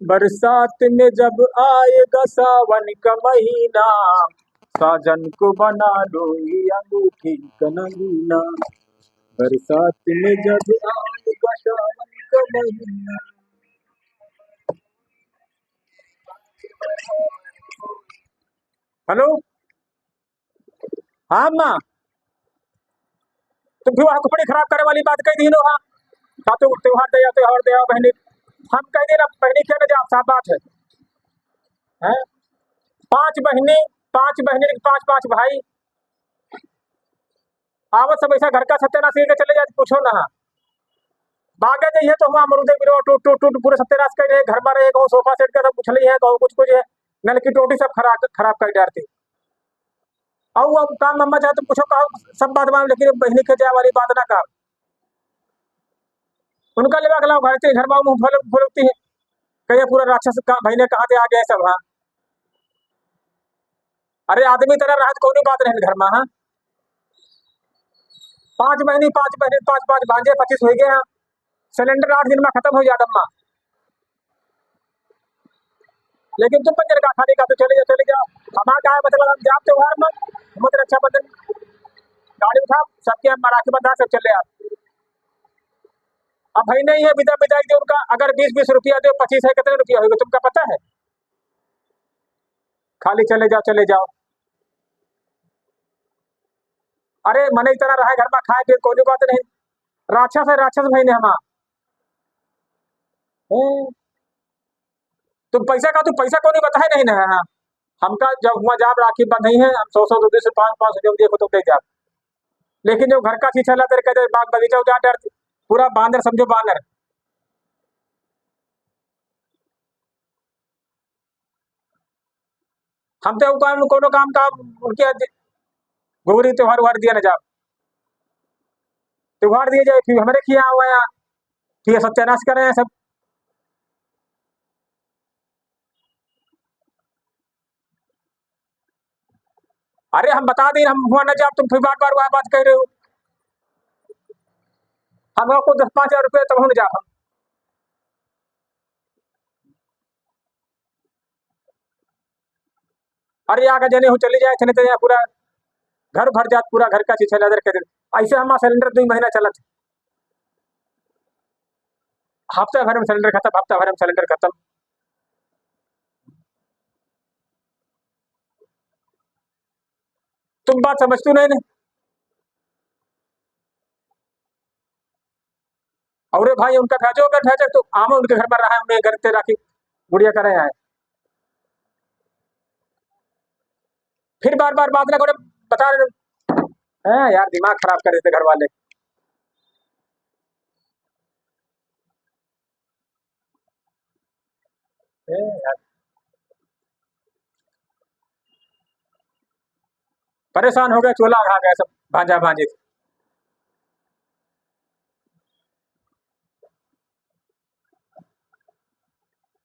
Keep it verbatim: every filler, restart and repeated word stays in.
बरसात में जब आएगा सावन का महीना, साजन को बना लो ये अंगूठी का नगीना। बरसात में जब आएगा सावन का महीना। हेलो, हाँ अम्मा, तुम भी वहाँ कपड़े खराब करे वाली बात कह दी लो। हाँ, का तो त्योहार दे, त्योहार दे बहनी। हम कह दे ना बहनी, क्या ना जाओ, साफ बात है। हैं? पांच बहनी, पांच बहनी, पांच, पांच भाई, आवत सब ऐसा घर का सत्यानाश करके चले जात, पूछो ना। बागे जाइए तो हम अमरूदे बिरवा टूट, टूट, टूट पूरे सत्यानाश कर रहे, घर में रहे, कहूँ सोफा सेट का सब कुछ नहीं है, कहूँ कुछ, कुछ है, नल की टोटी सब खराब, खराब कर डालती। और अब काम अम्मा चाहे तो पूछो, कहो सब बात मानो, लेकिन बहनी के जाए वाली बात ना काम। उनका लेवा के लाओ घर से, घर में मुंह फुल-, फुलती है, कहिए पूरा राक्षस का बहने कहाँ से आ गए सब। हाँ, अरे आदमी तरह रहत कौनी बात रहे घर में। हाँ, पांच बहनी, पांच बहनी, पांच, पांच भांजे, पच्चीस हो गए। हाँ, सिलेंडर आठ दिन में खत्म हो जात अम्मा। लेकिन तुम पंजर का खाली का तो चले जाओ, चले जाओ। हमारा क्या है मतलब, हम जाते त्योहार में, मतलब रक्षाबंधन, गाड़ी उठा, सबके हम राखी बंधा, सब चले आप। अब भाई नहीं है, विदा, विदाई दे उनका, अगर बीस, बीस रुपया दे, पच्चीस है, कितने रुपया होगा तुमका पता है? खाली चले जाओ, चले जाओ। अरे मने इतना रहा घर में, खाए पिए कोई बात नहीं, राक्षस है, राक्षस भाई ने हमारा। हैं? तुम पैसा का, तू पैसा को नहीं बताए नहीं ना। हाँ, हमका जब हुआ जाब राखी बंधई है, हम सौ सौ, दो सौ, पाँच पाँच सौ जो दिए को तो दे जाब, लेकिन जो घर का छीछा लाते कहते बाग बगीचा उजाड़ डालते, पूरा बांदर समझो बांदर। हम तो काम, कोनो काम का उनके आज गोरी त्योहार उहार दिया ना जाब, त्योहार दिए जाए, फिर हमारे खिया हुआ है, फिर सत्यानाश कर रहे हैं सब। अरे हम बता दें, हम हुआ ना जाब, तुम फिर बार बार वह बात कह रहे हो। हम आपको दस पाँच हजार रुपये तब हम जाब। अरे आगे जने हो चले जाए थे, नहीं तो यहाँ पूरा घर भर जात, पूरा घर का छीछा लादर के। ऐसे हमारा सिलेंडर दो महीना चलत, हफ्ता भर में सिलेंडर खत्म, हफ्ता भर में सिलेंडर खत्म। तुम बात समझतू नहीं ना। अउरे भाई उनका भेजो, अगर भेजे तो आवे उनके घर में रहा, उन्हें घर से राखी गुड़िया करे आए। फिर बार बार बात ना करे, बता रहे हैं यार, दिमाग खराब कर देते घर वाले। ए यार, परेशान हो गए, चोला खा गए सब भांजा भांजी।